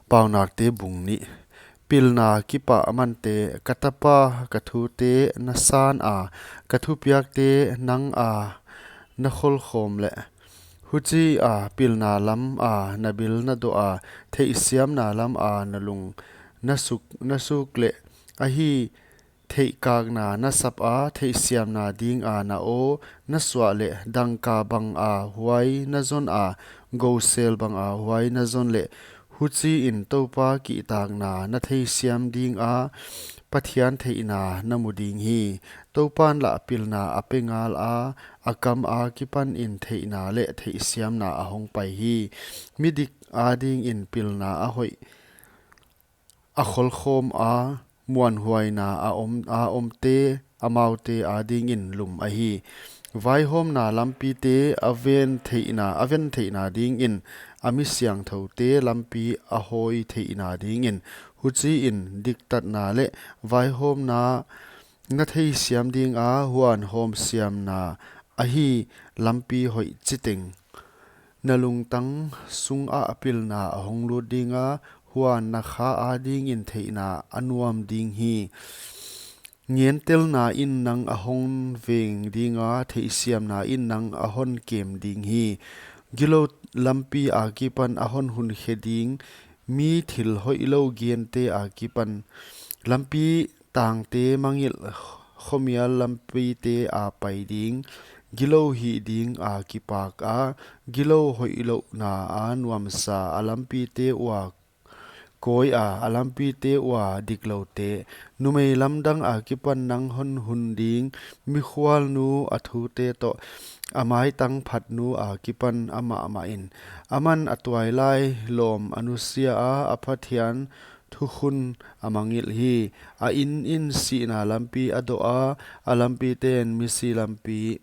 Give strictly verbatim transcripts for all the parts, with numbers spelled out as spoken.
Paunakte bung nih. Pilna kipahmante, ka tapa, ka thute na san a, ka thupiakte nang a na kholkhawm leh. Huchia pilna lam a na bil na doh a, theihsiamna lam a na lung na suk, na suk leh. Ahi, theihkakna na sap a, theihsiamna ding a na aw na suah leh, dangka bang a huai na zon a, gousel bang a huai na zon leh, huchiin Toupa kihtakna na theisiam ding a, Pathian theihna na mu ding hi. Toupan lah pilna a pe ngal a, a kam a kipan in theihna leh theihsiamna a hong pai hi. Midik adingin pilna a hoih, a kholkhawm a, muanhuaina a om, a omte, amaute adingin lum ahi. Vaihawmna lampite a ven theihna, a ven theihna dingin, a mi siangthoute lampi a hawi theihna dingin, huchiin diktatna leh vaihawmna na theisiam ding a, huan hawmsiamna ahi lampi hoih chiteng. Na lungtang sungah pilna a hong lut ding a, huan na kha adingin theihna a nuam ding hi. Ngentelna in nang a hon veng ding a, theihsiamna in nang a hon kem ding hi. Gilou lampi a kipan a hon hun khe ding, mi thil hoihlou gente a kipan. Lampi tangte mangngilh, khomial lampite a pai ding, gilou hih ding a kipak a, gilou hoihlouhna a nuamsa a lampite ua kawi a, a lampite ua dikloute. Numei lamdang a kipan nang hon hun ding, mikhualnu a thute toh, a maitang phatnu a kipan amah mahin. Aman a tuailai lawm a nusia a, a Pathian thukhun a mangngilh hi. A in in sihna lampi a doh a, a lampiten misi lampi.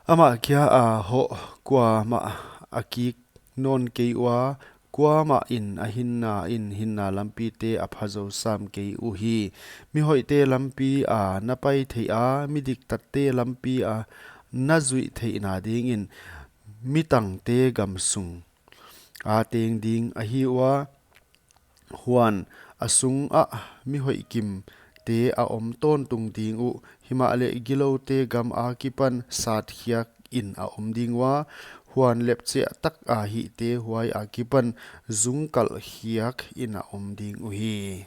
Amah kia a hoh kuamah a kik nawn kei ua, kuamah in a hinna in hinna lampite a pha zou sam kei uhi. Mihoihte lampi a na pai thei a, midiktatte lampi a na zuih theihna dingin, mitangte gam sung a teng ding ahi ua, huan a sungah mihoih kimte a om tawntung ding uh, himahleh giloute gam a kipan satkhiak in a om ding ua, huan lepchiah tak a hihte huai a kipan zungkalh khiak in a om ding uhi.